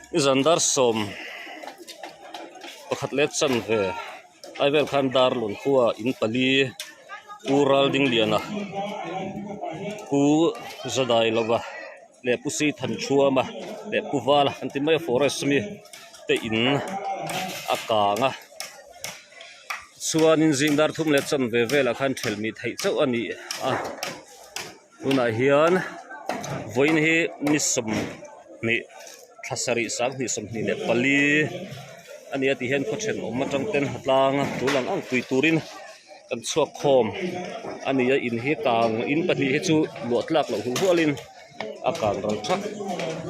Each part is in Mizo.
Nizan dar 11 leh chanve lai vel khan Darlawn khua in pali Pu Raldingliana Pu Zadailova leh Pu Sithanchhuama leh Pu Vala an ti mai a forest ami te in a kang a chuanin zing dar thum leh chanve velah khan thelh mih theih chauh a ni a. Tunah hian vawiin hi ni 20 thla sarih 2024 a ni a tih hian khaw thenawm atang ten ha tlang a tul ang ang pui turin kan chhuak khawm a ni a in hi kang in pahnih hi chu luah tlak loh hul hualin a kang ral thak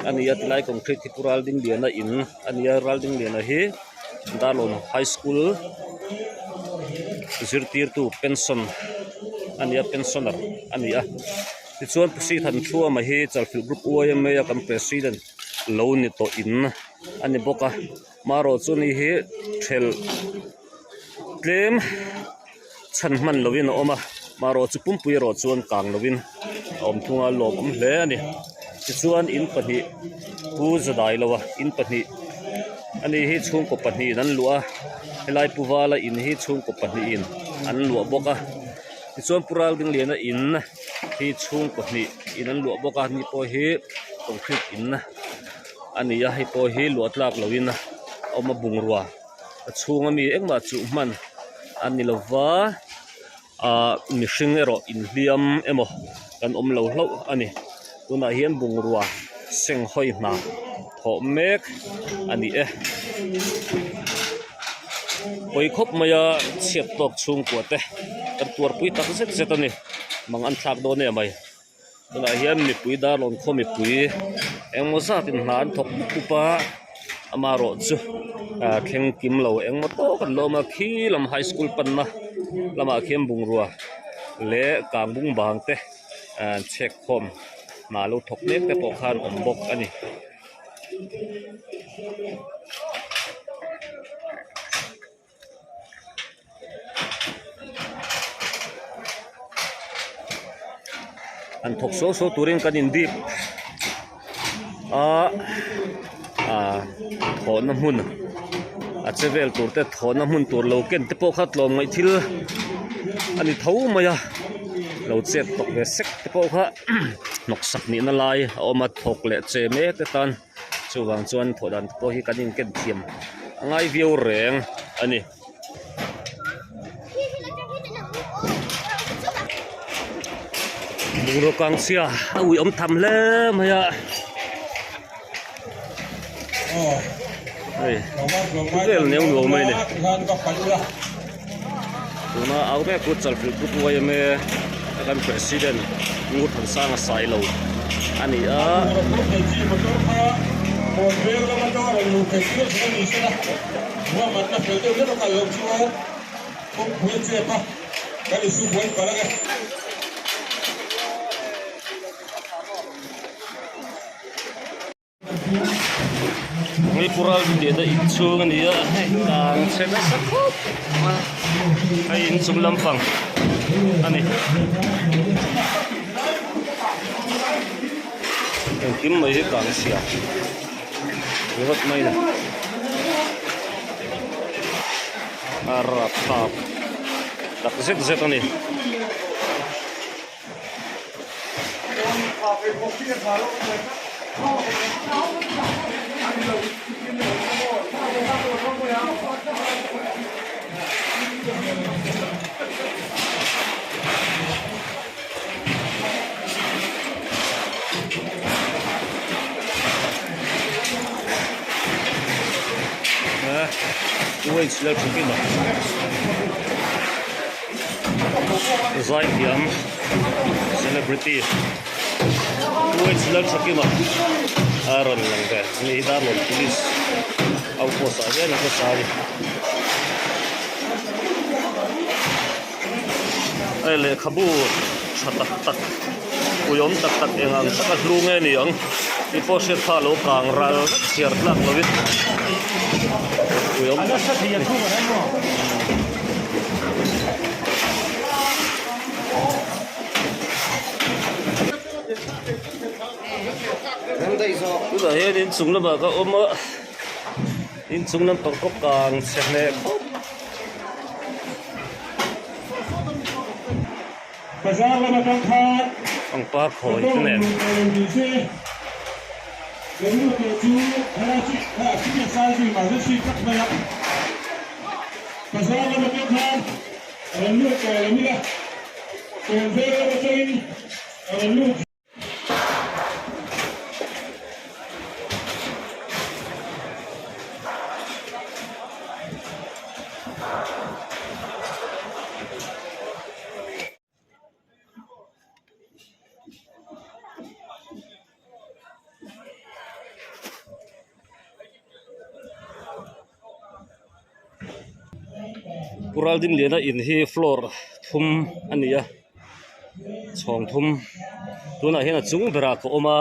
a ni a tilai concrete hi pu Raldingliana in a ni a Raldingliana hi Darlawn high school zirtirtu pension a ni a pensioner a ni a tichuan Pu Sithanchhuama hi Chalfilh group yma a kan president lo ni tawh in a ni bawk a marawh chu ni hi thelh tlem chhan hman lovin a awm a marawh chu pumpui erawh chuan kang lovin a awm thung a lawmawm hle a ni tichuan in pahnih pu zadai lo a in pahnih ani hi chhungkaw pahnihin an luah a helai pu vala in hi chhungkaw pahnihin an luah bawk a tichuan pu raldingliana in hi chhungkaw hnih in an luah bawk a ni pawh hi concrete in a ni a hei pawh hi luah tlak lohin a awm a bungrua. A chhung ami engmah chuh hman a ni lova ahh mihring erawh inhliam emaw kan awm lo hlauh a ni tunah hian bungrua seng hawi hna thawh mek a ni e pawi khawp mai a chhiat tawk chhungkua te kan tuarpui tak zet zet a ni mang an thlak dawn em mai. Tunah hian mipui Darlawn khaw mipui engmaw zatin hna an thawk mup mup a amaherawh chu ah thleng kim lo engmaw tawk an la awm a khi lam high school panna lamah khian bungrua leh kang bung bang te ah chhek khawm hna lo thawk mek te pawh khan awm bawk a ni. An thawk suau suau turin kan indip a ah thawhna hmun a che vel tur te thawhna hmun tur lo ken te pawh kha tlawm ngaih thil a ni tho mai a lo chet tawk ve sek te pawh kha hnawksak nihna lai a awm a thawk leh che mek te tan. Chuvang chuan thawh dan te pawh hi kan inken thiam a ngai viau reng a ni. Bungraw kang chhia a ui awm tham hle mai a. Hei vel neu nuau mai a ni. Tuna au mek chu Chalfilh Group yma a kan President Ngurthansanga Sailo a ni a. Manipura lian a inchhung a ni a hei kang chhe nasa khawp a hei inchung lampang a ni engkim mai hi kang chhia ringawt mai a ni a rapthlak tak zet zet a ni. Zaithiam celebrity Kuwait Lalthakima a rawn lang ve ni hi Darlawn police outpost ah hian a hmasa a ni. Hei lehkhabu tha tak tak uiawm tak tak eng ang taka hlu nge ni ang tih pawh hriat kha a lo kang ral vek chhiar tlak lovin uiawm tak tak a ni. Tunah hian inchung lamah ka awm a, inchung lampang pawh kang chhe hle khawp. Pangpar khawi te nen. Pu Raldingliana in hi floor thum a ni a chhawng thum tunah hian a chung berah ka awm a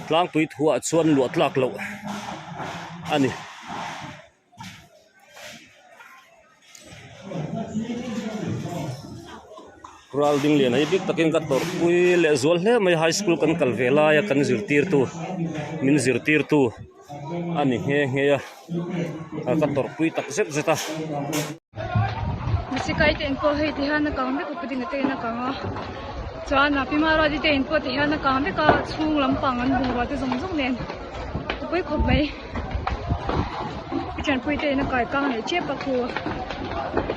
tlangpui thuah chuan luah tlak loh a ni. Ral ding lian hi bik takin ka tawrhpui leh zual hle mai high school kan kal ve laia kan zirtirtu min zirtirtu a ni nghe nghe a ka tawrhpui tak zet zet a. Masikai te in pawh hei ti hian a kang vek a pudina te in a kang a chuan a pi Maruati te in pawh ti hian a kang vek a chhung lampang an bungrua te zawng zawng nen a pawi khawp mai. I ṭanpui te in a kai kang leh ṭep a khu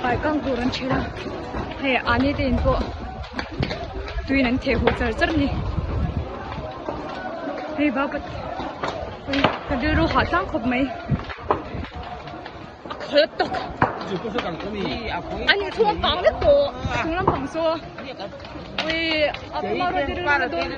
kai kang tur an ṭhen a hei ani te in pawh tuiin an theh huh char char a ni hei va ka rilru hah tlang khawp mai a khawl tawk an inchhung a kang vek tawh a chung lampang saw ui a puma rawt i rilru na dawn.